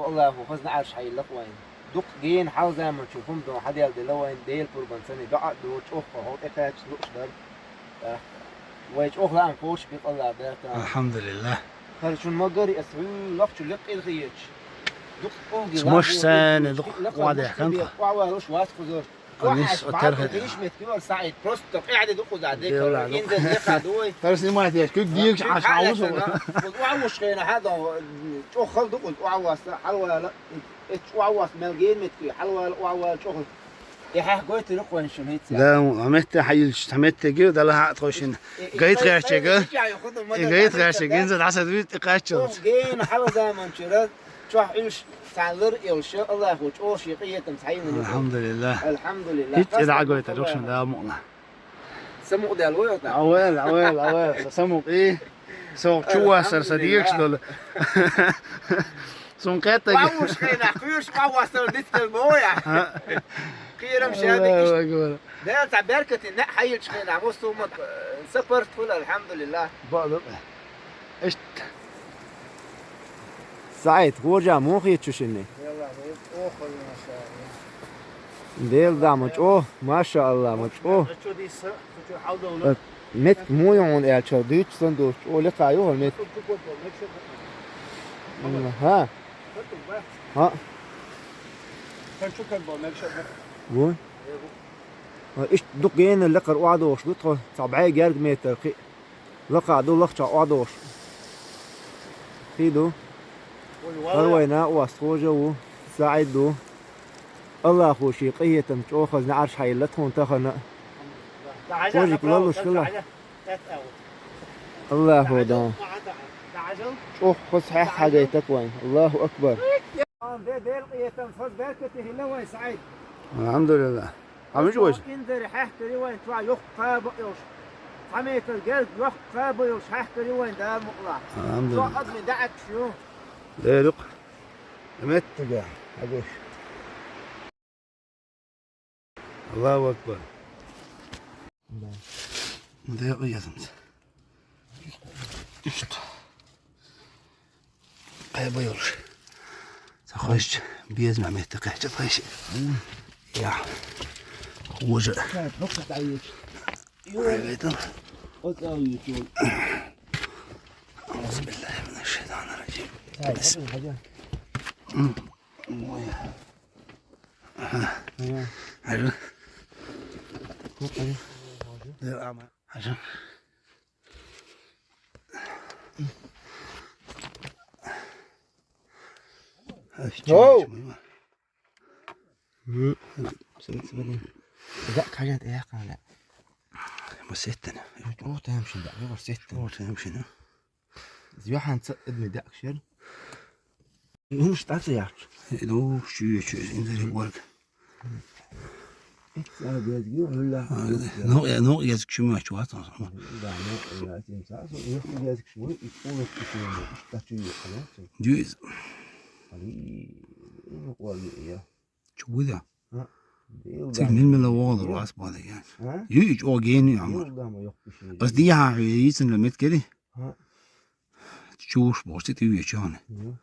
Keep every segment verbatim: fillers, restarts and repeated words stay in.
Аллахо хазна Ӏарш хьайиллакъ вайн. Дукха гена хьалха заманчу хӀума дон хьаделла дела вайн, Дела пурбанцани доӀа а ду, чӀоагӀа хьо тӀекхаьчча луш дар. Вай чӀоагӀа лаам кхочуш бикъалла бертан. Алхьамдулиллах. ХӀара чун магари ас хьуй лохчу лекъил хиечу. Дукха кӀовги Цу лахо маш сайна дукха лекъа ваде мушкин ханта. Бе къоӀвалуш вац кхузар. Анис Къоахьа отархи. Хилиш метки вар СаӀид. Просто къяде ду кхуза декара. Белла ду. Инза лекха ду вай. Тара снимать еш, куьг диегаш Ӏаш хьалуш. Хьалуш хена, кхуза оавуш хена хьадо, чӀоагӀа хала ду кхуза оаваса, хьалвала. Эцу оавас мел генмет кхуьй, хьалвала, оавала чӀоагӀа. И хьаьхгойтур ю кхойн шуна хӀинца. Да, хьан метте хьайилча, хьан меттиге, дала хьа а тхойшина. Гайт гӀертачега. И гайт гӀертачега, генза дӀаса дуьйт, и кхаччалц. Ох, гена хьала заманчура, чохь уьш цхьа лар а йолуша, Аллахо чӀоша и къиетам цхьайна. Алхьамдулиллах. Алхьамдулиллах. ХӀинца и дӀагойтар, рухшна да мукъна. Самукъадаьлла вай ота? Авел, авел, авел, са самукъи. Со чу вассар са дегаш долу. Сун кхетта. Вовш хенахь, кхуьйраш къа вассар дицдал боху я. Кхерам шадик. Аллаху акбар. Дала цхьа беркате неӀ хьайилчу хенахь, массо а ма, э, са паргӀат хуьлу, алхьамдулиллах. Бакъ ду. Иштта. СаӀид, хожа муха хетачу шинна? Дела да, ма чӀо, машаалла, ма чӀо. Метка муй хьуна аьлча, дуьйцу сан доцу, чӀо лекха ю хьуна метка. ХӀа? ХӀа? Вон? Иштта дукха гена лекхара охьадогӀуш ду тхо, цхьа бӀе герга метр кхиъ. Лакха ду, лахча охьадогӀуш. Хи ду. ХӀара вайна а оста хожа ву, СаӀид ду. Аллахо шен къинхетам чӀогӀа хазна Ӏарш хьайилла тхуна тахана. Хожик лалуш хила. Аллахо дан. ЧӀогӀа хаза хьаьххьагайтак вайн. Аллаху акбар. Дел къинхетам хаза беркате хила вайн, СаӀид. Алхьамдулиллах. Хьан муьжа вайша? Инзаре хьаьхкари вайн, чохь йоккха кхаба а йолуш. Цхьа метр герга йоккха кхаба а йолуш хьаьхкари вайн, Дала мукъалахь. Алхьамдулиллах. Чохь адамийн даьӀахкаш ю. Леру-кх. Меттига, хьагуш. Аллаху акбар. Да. Декъа язамца. Иштта. Кхаба йолуш. Ца хойшча, беза ма метта кхаьчча хойш. Я. Хуже. Ай, вайтал. أعوذ بالله من الشيطان الرجيم. بسم. М. Ой. Ага. Ага. Ага. Йоу! М. Сен, сен. Да, кажан тӀе яхана. Ма сеттина. О, тем шин да, о, сеттина. О, тем шин. Юхьанца эдми дакшер. Ну, что ты яхаш? Иду, чуье, чуье, инзаре ворг. Итса безги, хӀулла. А, ну, я, ну, я чума чуа, там. Да, ну, я тем са, ну, я безги, шму, и полностью чума, что ты яхана? Дюйз. Али, ну, ворг я. Чу вуьда? А? Цига мила-мила вогӀур вац боху дерг. А? Юйчу оха гена ю хьамар. Юйчу ма йоккхуш ю. Ас дехьа хьоьга йийцина ла меттигара? А? Чувуш боху, ци тӀе вуьйчу хьуна. Ю.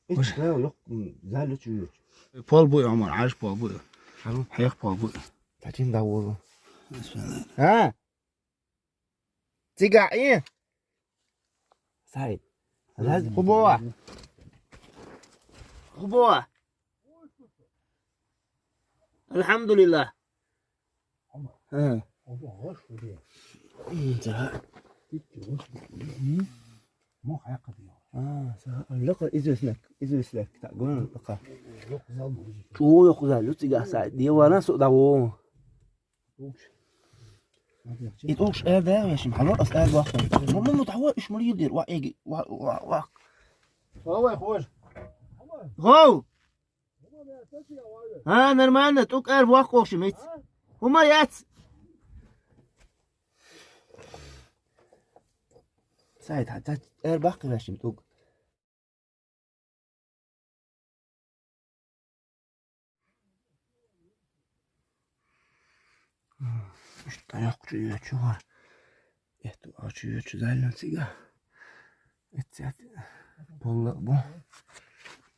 Иш хьо йоккху, м, зал ю чу вуьйчу. Пол бу и хьамар, Ӏаш пол бу и. Хьану? Хьех пол бу и. Тачин да волу. Бисмилла. А? Цигахь и? Сай. Раз хубова. Хубова. Алхьамдулиллах. Ага. М, за. А, за. Лакха известник, известник. Так, гон лакха. Чу йоккха зал ю цигахь, Сай. Дивана со да во. И тӀулгаш эр да вешим, хьало ас эр боху. Ма, ма, ма, тахьо, иш ма лийр дер, ва, эги, ва, ва, ва. Давай, хож. Гов! А, нормально, тӀуг эр боху ши миц. ХӀума яц. Сай, та, та, эр баккхи вешим тӀуг. Иштта йоккхачу йоьчу вара. Эту ачу йоьчу зайлан цига. Эццет. Болла бу.